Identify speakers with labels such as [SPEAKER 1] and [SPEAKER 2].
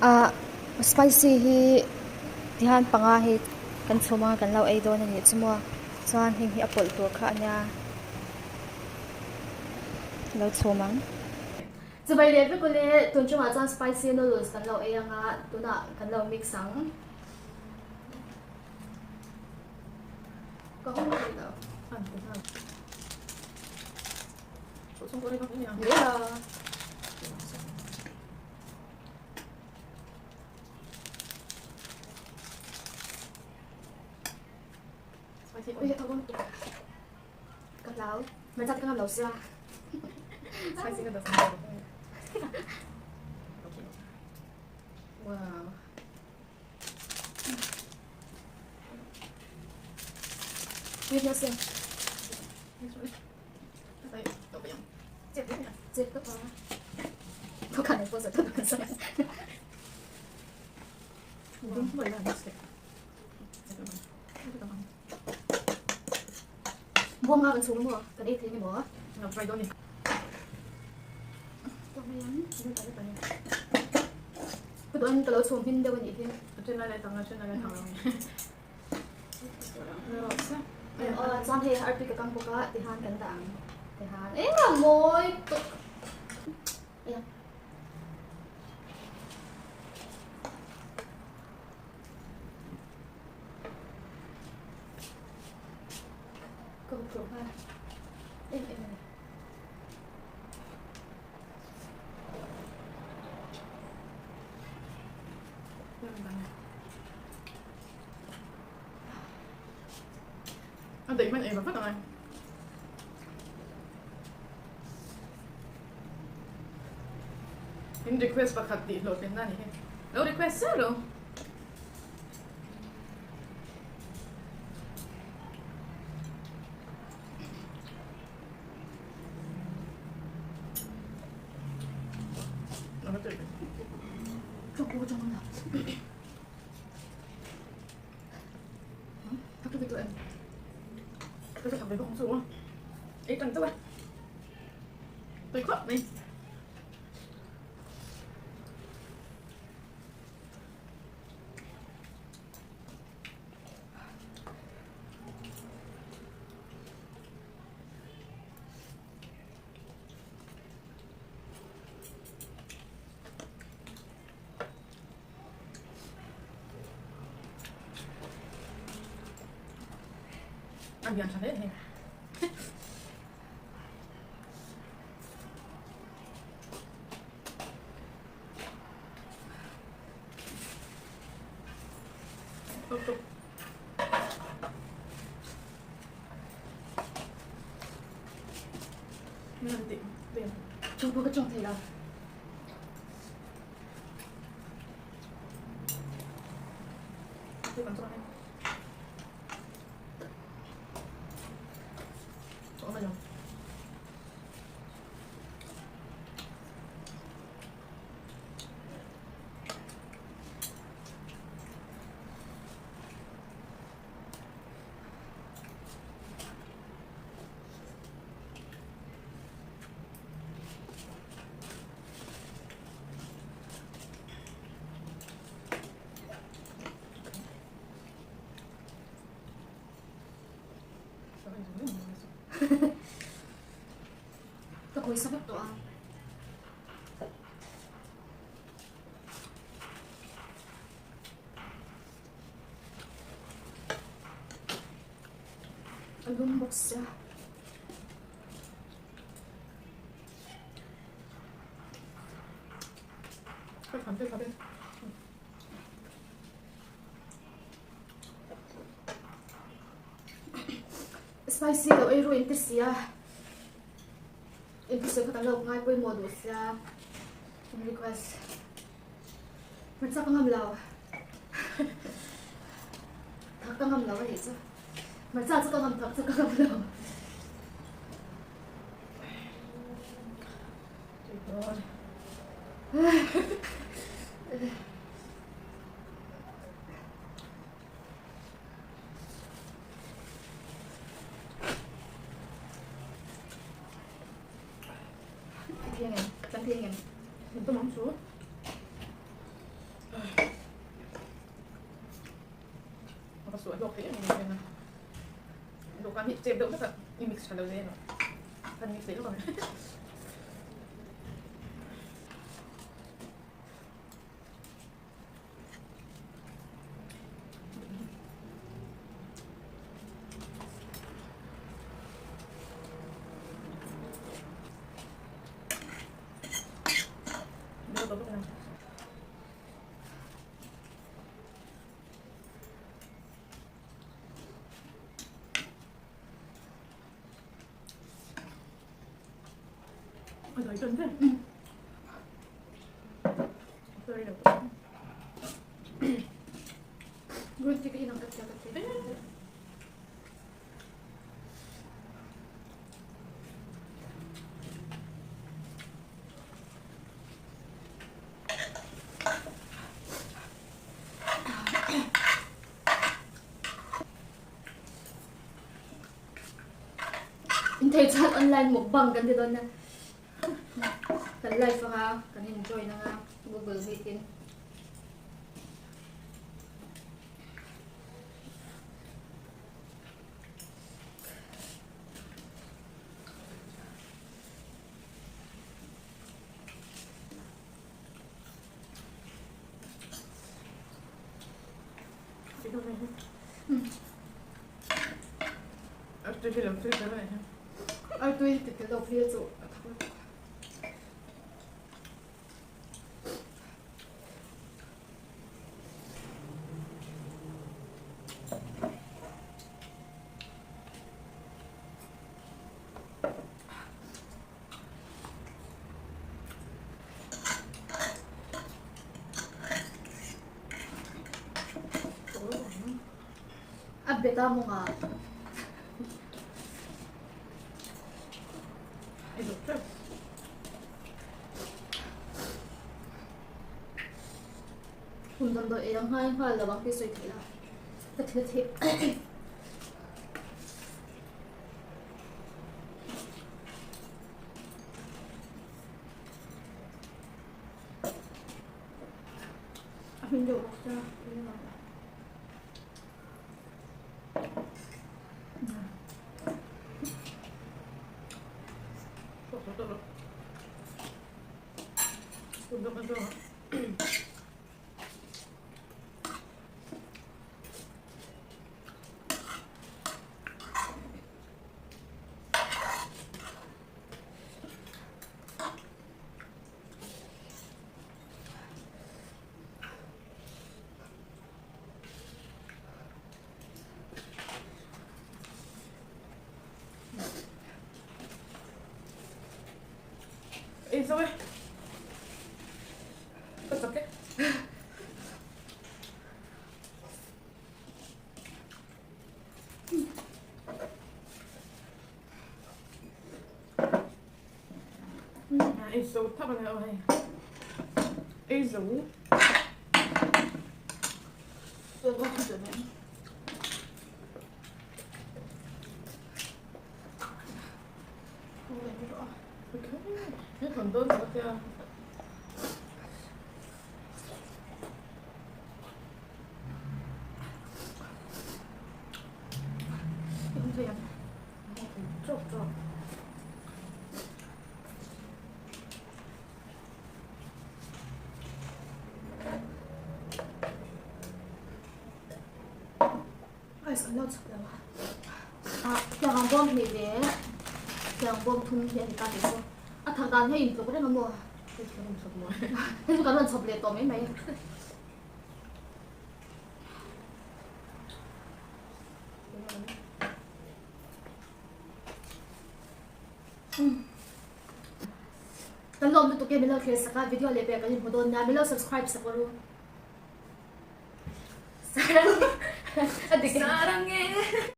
[SPEAKER 1] Ah spicy hi tihian panga hi kan chhum anga kan lo ei dawn a nih chu maw chuan heng hi a pawlh tur kha a nia lo chhum ang. Chuvei leh vek ule tun chungah chuan spicy noodles kan lo ei anga tunah kan lo mix ang. Ka hawng thei lo. Ka hlau. Hmarcha te ka ngam lo sia.
[SPEAKER 2] Spicy noodles. Wow.
[SPEAKER 1] Buang nga kan chhung maw kan ei thei ni maw?
[SPEAKER 2] Try dawn ni.
[SPEAKER 1] Ka duh an ka lo chhum hmin deuh a nih hi.
[SPEAKER 2] A then lai lai tang a then lai lai tang lo.
[SPEAKER 1] Aw chuan hei artui ka kang bawk a tihan kan dah ang tihan engah mawi tuk. Ka huphurh nghal em em a ni.
[SPEAKER 2] A daih hman ei vak vak angai. In request pakhat tih hlawhtlin na ni hi. Lo request zel lo. A lian tha hle hei.
[SPEAKER 1] Chawng pawh ka chawng thei lo. Ka khawisa vek tawh a. A lum bawk sia. Spicy lo ei ru in ti sia. In thusawi kha kan lo ngai pawimawh duh sia. In request. Hmarcha ka ngam lo. Thak ka ngam lo a nih chu. Hmarcha chu ka ngam thak chu ka ngam lo. Thiang em? Kan thiang em?
[SPEAKER 2] Tum ang chu. chu a hlawk thei em em a. Dawhkan hi chep deuh hlek a, i mix tha lo zel a. Kan mix leh lawk ang.
[SPEAKER 1] In thei chuan online mukbang kan ti dawn a kan live anga kan in join anga google meet in. Artui ti tel lo phei chu a thak lutuk. A bet a maw nga. Hun damdawi ei ang nghai nghal lo ang tih sawi theih la ka thil theih. A hmin deuh bawk sia tui a nuam.
[SPEAKER 2] Ei zo e. Ka chak e. Ei zo thap a ni lo hei. Ei zo.
[SPEAKER 1] Rice kan lo chhuk lo a. Ah, tiang ang bawm hnih leh tiang bawm thum hi a ni ta tih chu. A thak dan hi a intluk reng a maw?
[SPEAKER 2] Hei chu kan rawn chhawp maw?
[SPEAKER 1] Hei chu kan rawn chhawp leh tawh mai mai. Kan lawm lutuk e min lo thlir sak a, video leh pek kan inhmu dawn nia, min lo subscribe sak rawh u. Sarang a dik e.
[SPEAKER 2] Sarang e.